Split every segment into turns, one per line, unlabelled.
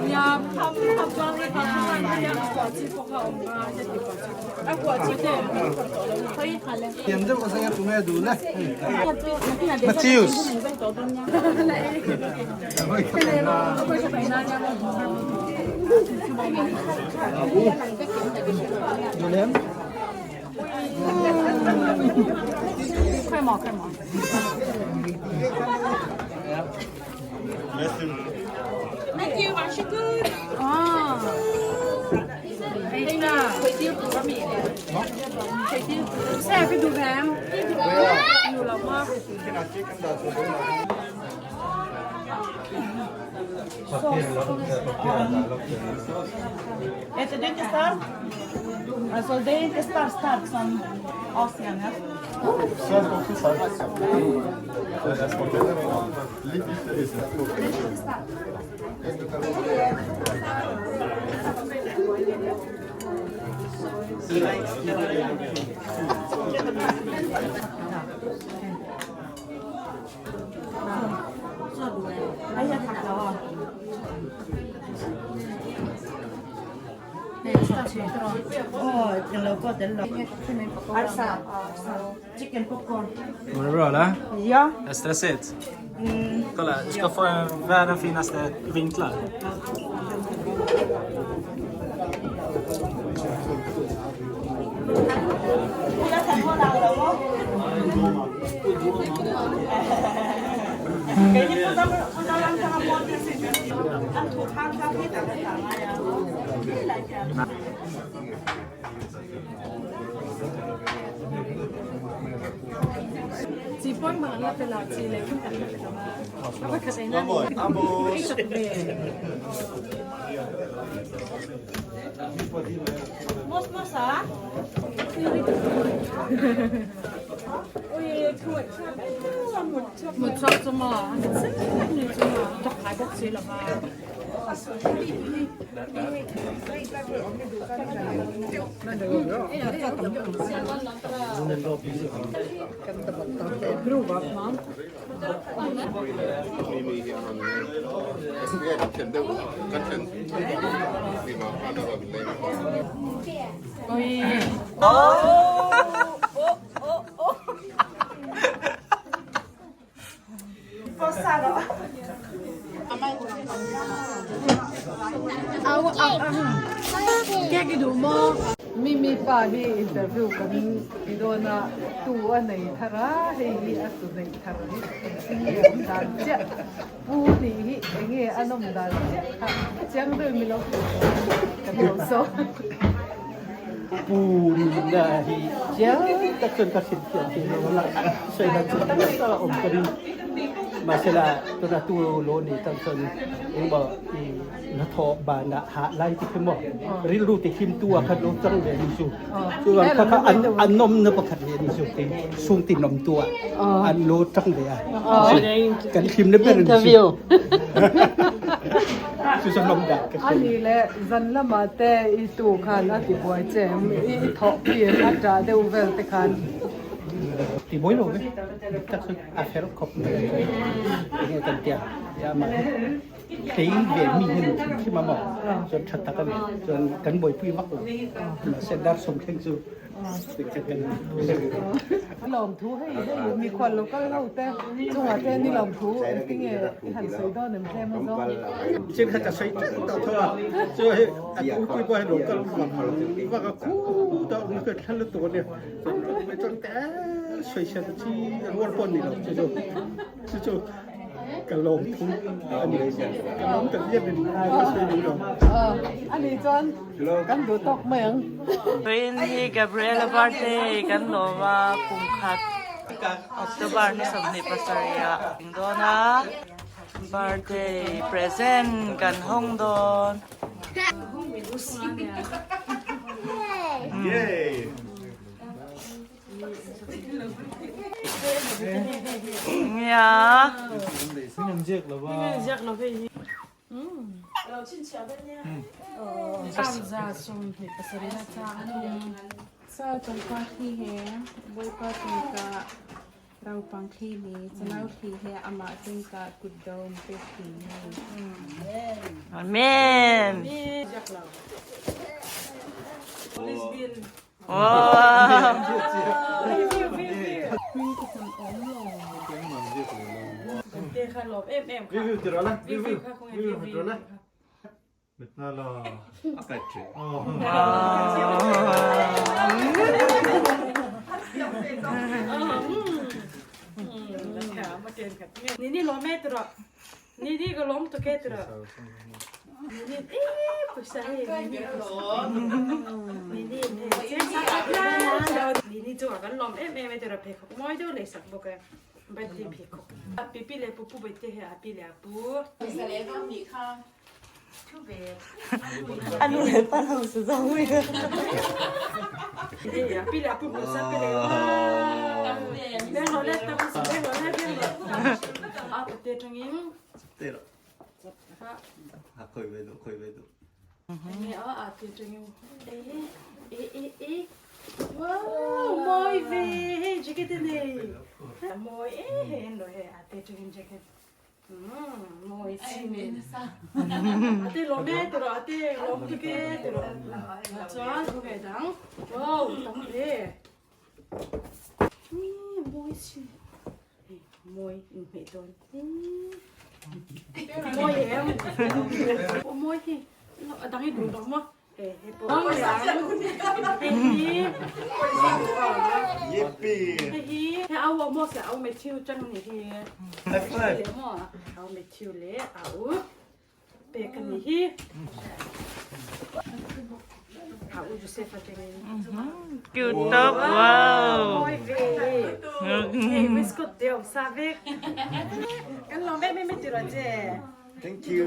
Ya. Matthews.
Äter du inte stark? Alltså det är inte stark stark som Asien är.
Mår du bra eller? Ja. Är det stressigt? Mm. Kolla, du ska få en världens finaste vinklar.
Mimi pa hi interview kan ti dawn a, tu a nei thar a, hei hi a tu neih thar hi eng nge awm dan chiah, pu nih hi eng nge a nawm dan chiah kha chiang deuh mi lo kan lo sawi.
Pu nihna hi chiang tak chuan ka hrilh thiam thei lo a, sawi dan chu tam tak a awm ka ring. Mahsela tuna tu lo ni tak chuan engmaw i hnathawh banah hah lai ti khi maw rilru ti him tu ah khan lo cang ve ni chu. Chuvang kha kha an an nawmna pakhat ve ni chu ti sung ti nawm tu ah an lo tang ve a. Kan hlim na ber ni chu. Chu chu nawm dah ka
A nih leh zan lamah te i tu khan a ti buai che em? I thawh pui em? A ṭah deuh vel te khan.
Ti buai lo ve. Dik tak chu a fel khawp mai a ni. Enge kan tia amah hi tlei ve mi hi ni hrim hrim a maw? Chuan ṭha tak a ni. Chuan kan buaipui vak lo. Mahse dar sawm thleng chu
Lawmthu hei hei mikhual local ho te chungah te ni lawmthu engtinge i han sawi dawn em tlem a zawng.
Chin kha ka sawi teuh tawh tho a, chu hei a tu pawh hei local vak vak a khu ta awm kha thla lutuk a nia, chuan chuan te sawi chhiat a chi rual pawh a ni lo chu chu chu chu. Ka lawm thung a ni. Ka lawm tak zet a ni. Ka sawi duh lo.
A nih chuan kan duh tawk mai ang.
Vawiin hi Gabriela birthday kan lawm a, kum khat October ni 27 ah a dawn a, birthday present kan hawng dawn. Nia.
Ropang thli le canau thli he amah cungah kutdong pek timi.
Amen. Wow. A nu le pa lo si zong mi. Cute top. Wow.
Thank you.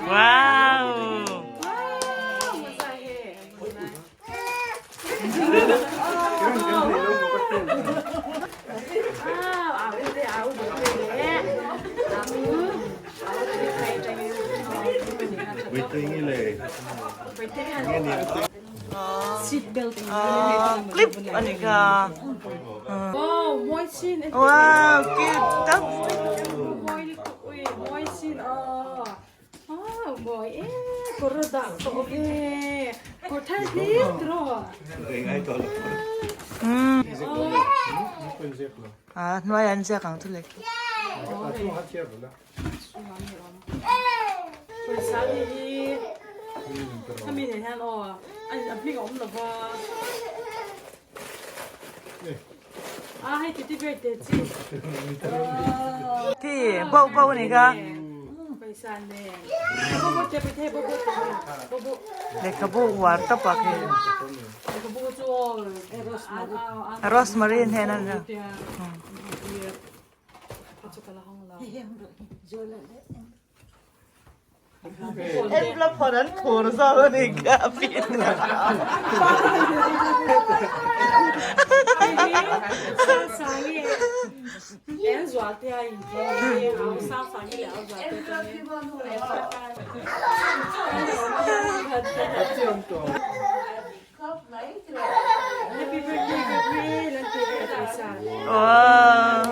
Wow. Clip ani ka. Wow, cute top. À, nuai an ziak ang chu le. Thì bo bo ni ka. Lehkhabu uar tawp ah khi. Rosemary an hen an Envelope hon an khur zawk a ni ka pin. Wow.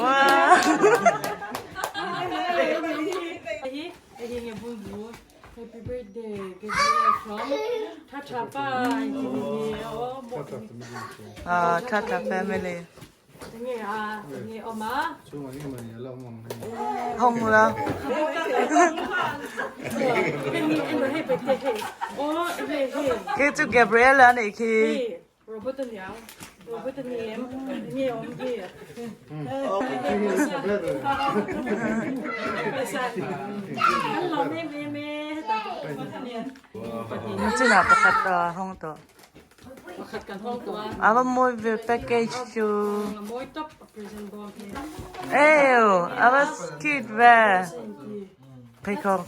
Wow. Ah, Tata family. Hong la. Khi chu Gabriela này khi. Chinah pakhat hong tawh. A va mawi ve package chu. Eww a va cute ve. Pheikhawk.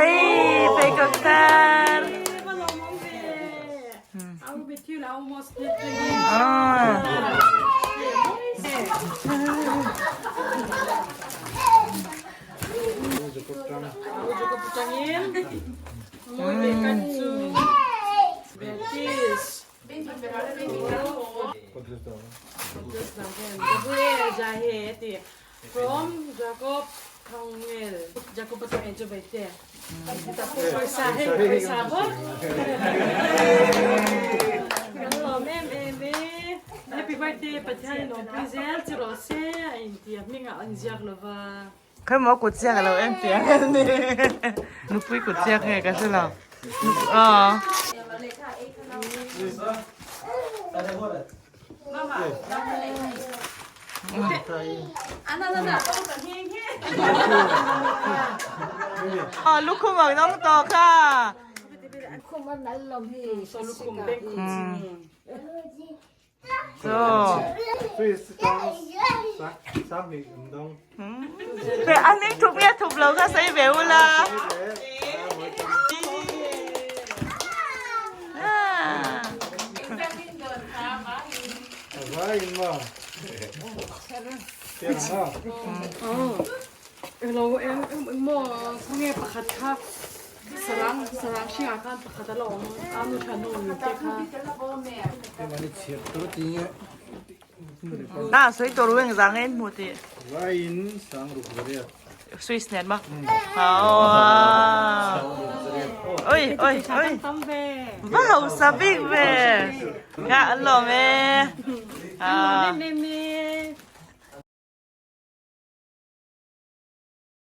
Ei pheikhawk thar.
From Jacob Thangel. Jacob pa en chu bai te. Pawisa hei pawisa bawk. Kan lawm em em e. Happy birthday Pathian in awmpui zel chi rawh se a inti a hmingah an ziak lova.
Khawi maw kut chiak alo em tih ang ni. Nupui kut chiak nge ka hre lo. Aw. Aw lukhum ang dawng tawh kha. An eng thup nge thup lo kha sawi ve ula.
Sarang sarang hringah khan pakhat a la awm a nu tha nu te kha.
Na sui tur weng zang en hmu tih. Swiss nen ma. Oi oi oi. Va hausa bik ve. Nga an lawm e.
Em em e.